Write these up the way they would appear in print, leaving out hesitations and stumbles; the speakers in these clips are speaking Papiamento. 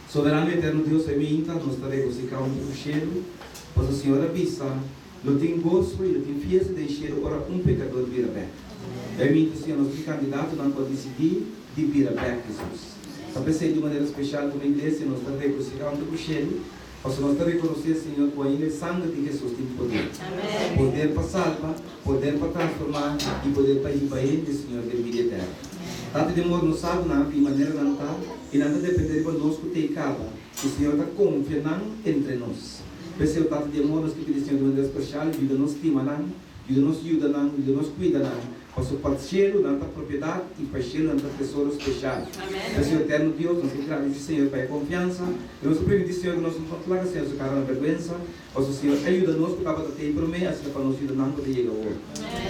Soberano Eterno Dios, e minta nos ta regosihá huntu ku shelu, pasobra Señor a bisa, Lo tin goso i lo tin fiesta den shelu ora un pekador bira bèk. E minta, Señor, nos tin kandidatonan ku a disidí di bira bèk, Hesus. Ta p'esei di un manera speshal komo iglesia nos ta regosihá huntu ku shelu, pasobra nos ta rekonosé, Señor, ku ainda e sanger di Hesus tin poder. Poder pa salba, poder pa transformá i poder pa hiba hende, Señor, den bida eterno. Tata di amor, nos sa ku nan a bin manera nan ta i nan ta dependé riba nos ku t'ei kaba, i Señor ta konfia nan entre nos. P'esei, o Tata di amor, nos ke pidi, Señor, di manera speshal, yuda nos stima nan, yuda nos yuda nan, yuda nos kuida nan, Pasobra pa cielo nan ta propiedad y pa cielo nan ta tesoro special. P'esei, Eterno Dios, nos ke gradici Señor pa e confiansa y nos ta primiti Señor cu nos no ta laga Señor su cara na berguensa, pasobra Señor a yuda nos cu tabata tei prome, asina pa nos yuda nan cu ta yega awor.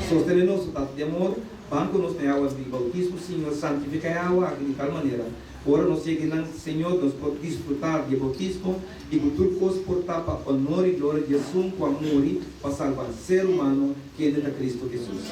Sostene nos, o Tata di amor, ban cu nos na e awa di bautismo, Señor, santifica e awa aki di tal manera cu ora nos yega einan, Señor, nos por disfruta di e bautismo y cu tur cos por ta pa honor y gloria di Esun cu a muri pa salba ser humano. Kende ta Cristo Jesus.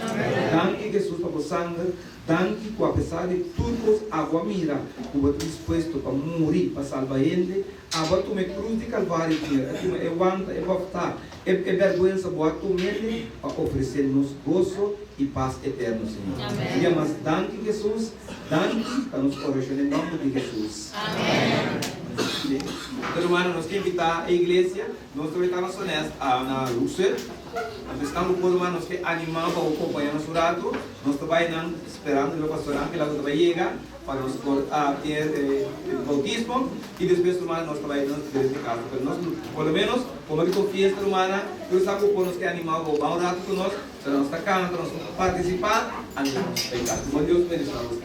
Danki Jesus pa bo sanger, danki cu apesar di tur cos abo a mira cu bo ta dispuesto pa muri pa salba hende, abo a tuma e cruz di Calvario Señor, a tuma e wanta, e bofta, e e berguensa bo a tumele pa ofrece nos goso y paz eterno Señor. Un dia mas danki Jesus, danki ta nos oracion den nomber di Jesus. Amen. Rumannan nos ke invita e iglesia. Nos ta weta na Sonest na Russell. Anto esnan ku por mas nos ke animá pa bo kompañá nos un ratu. Nos ta bai nan sperando riba Pastor Angela ku ta bai yega pa nos por tin e boutismo i despues rumannan nos ta bai nos diferente kasa. Pero nos por lo menos komo riba un fiesta rumannan tur esnan ku por nos ke animá pa bo bai un ratu ku nos pero nos ta kanta nos ta partisipá anto nos ta bai kasa. Ku bon Dios bendishoná nos.